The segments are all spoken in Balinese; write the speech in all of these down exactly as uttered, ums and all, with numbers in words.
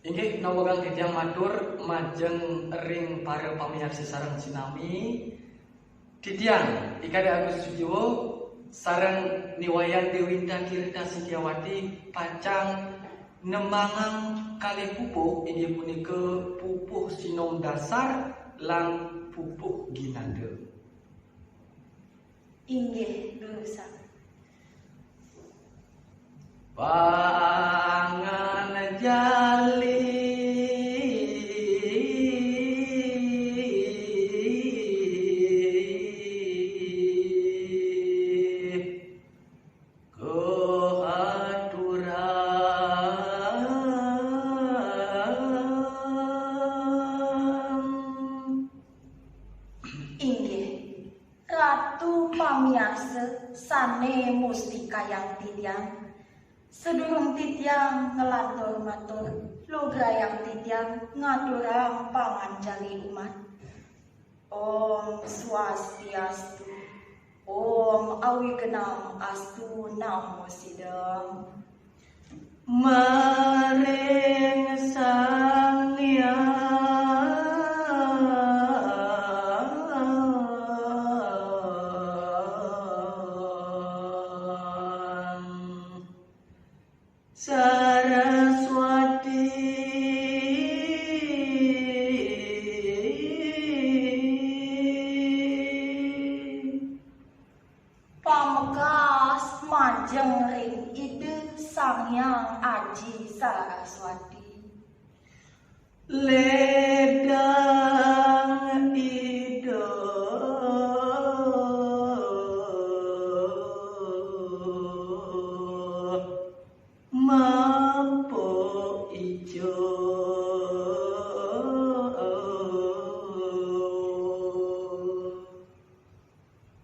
Inggih, nawegang titiang matur majeng ring para pamiarsa sareng sinami, titiang I Kadek Agus Sujiwo sareng Ni Wayan Dewinta Tirta Sintiawati pacang nembangang kalih pupuh, inggih punika pupuh sinom dasar lan pupuh ginanda. Inggih, durusang. Panganjali kahaturang. Inggih, Ratu pamiarsa sane mustikayang titiang, sadurung titiang nglantur matur, lugrayang titiang ngaturang panganjali umat. Om Swastiastu, Om Awignam Astu Namo Sidam. Maring Sang Hyang Saraswati. Pamekas majeng ring Ida Sang Hyang Aji Saraswati. Ledang Ida mapok ijo.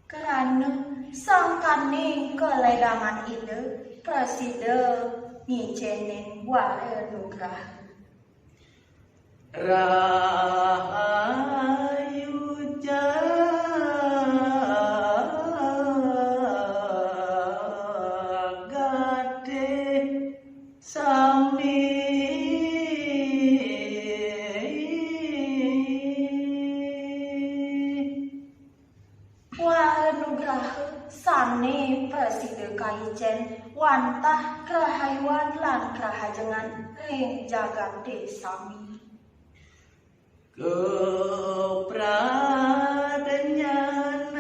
Krana sangkaning kaledangan Ida prasida ngicenin wara nugraha. Rahayu jagate sami. Wara nugraha sane prasida kaicen wantah krahayuan lan krahajengan ring jagate sami. Kapradnyanan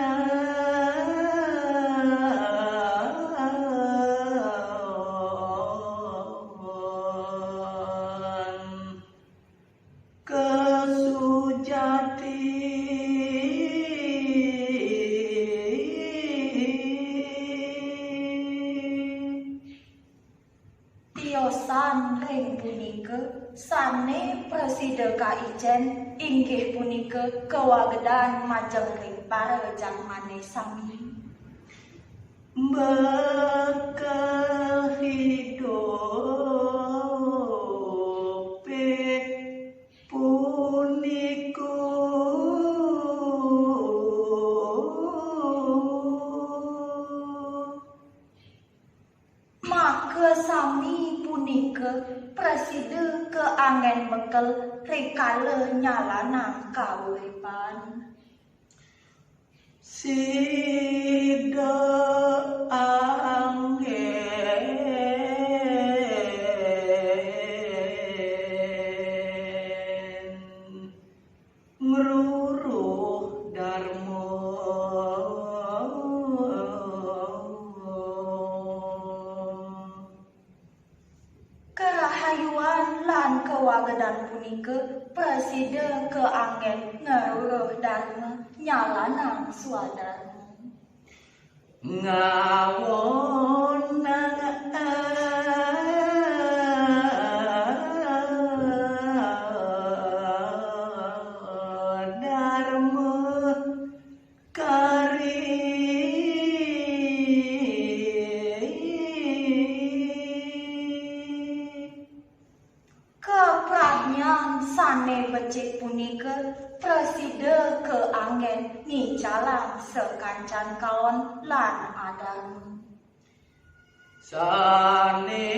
kasujati. Tiosan ring punika sane prasida kaicen inggih punika kawagedan majeng ring para jadmane sami. Bakal hidupe punika. Maka sami punika prasida kaanggen bekel rikala nyalanang kauripan. Sida anggen ngruruh darma. Karahayuan lan kawagedan punika prasida kaanggen ngruruh darma nyalanang swadarma. Ngawonang darma kari. Kapradnyan sane becik punika prasida kaanggen nicalang sakancan kaon lan adarma. Sane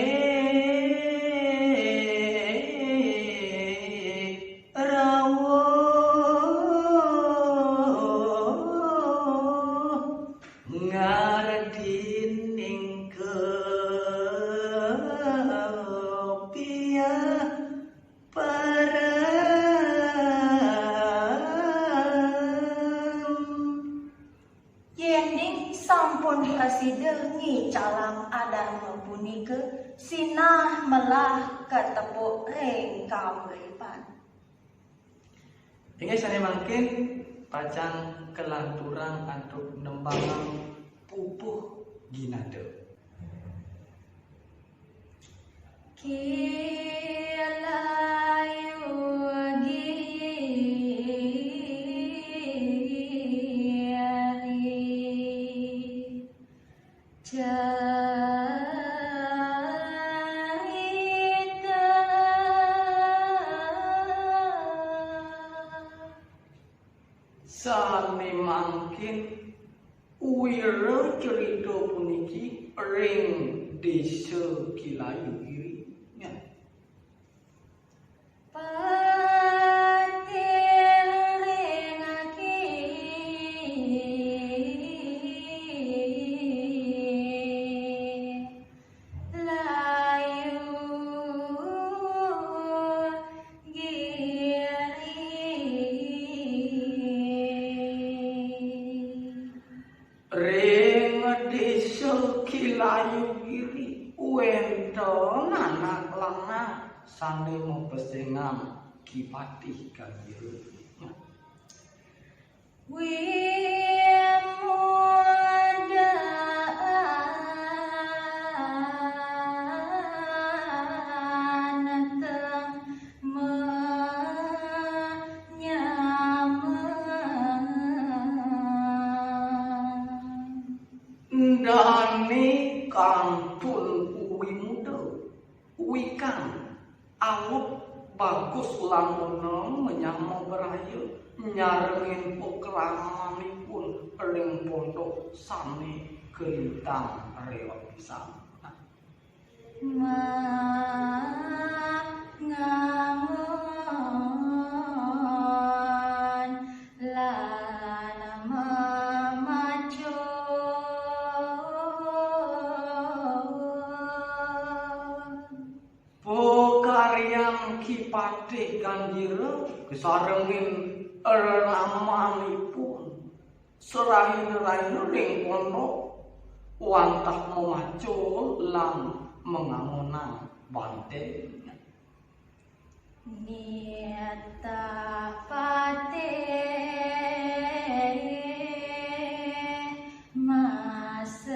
Calang Adharma punika sinah melah katepuk ring kauripan. Inggih sane mangkin pacang kalanturang antuk nembangang pupuh ginada. Kilayu giri carita. Sane mangkin wira carita puniki ring Desa Kilayu Giri. Ya. Patih ring Kilayu Giri. Ring Desa Kilayu Giri wenten anak lanang sane mapesengan Ki Patih Gandira. Wimodaan teng menyama. Dane kantun wimuda, wikan, awut bagus lan meneng menyama braya, nyarengin pakramanipun ring pondok sane kalintang reot pisan. Mangangon lan mamacul. Pakaryan Ki Patih Gandira kasarengin ramanipun serahin-rahin ring pondok wantah mamacul lan mangangonang banteng. Nitah patih masekolah.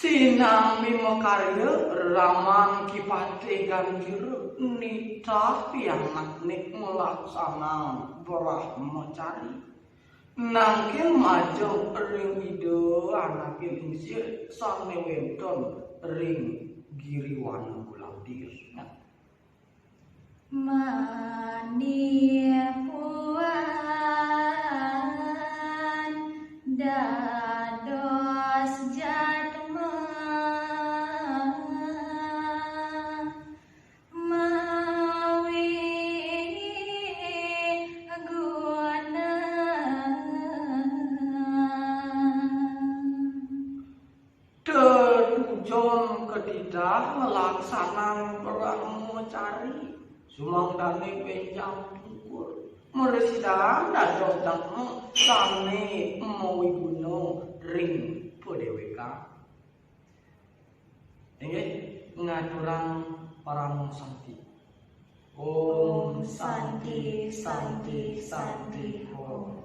Sinambi makarya raman Ki Patih Gandira nitah pianakne nglaksanang brahmacari. Nangkil majeng ring Ida anake lingsir sane wenten ring Giriwana Guladir. Manipuan dados jadma mawi guna. Tetujon katitah nglaksanang brahmacari, sumangdane benjang pungkur, mrasidayang dados dharma sane mawiguna ring padewekan. Inggih, ngaturang parama santi. Om Santi, Santi, Santi, Om.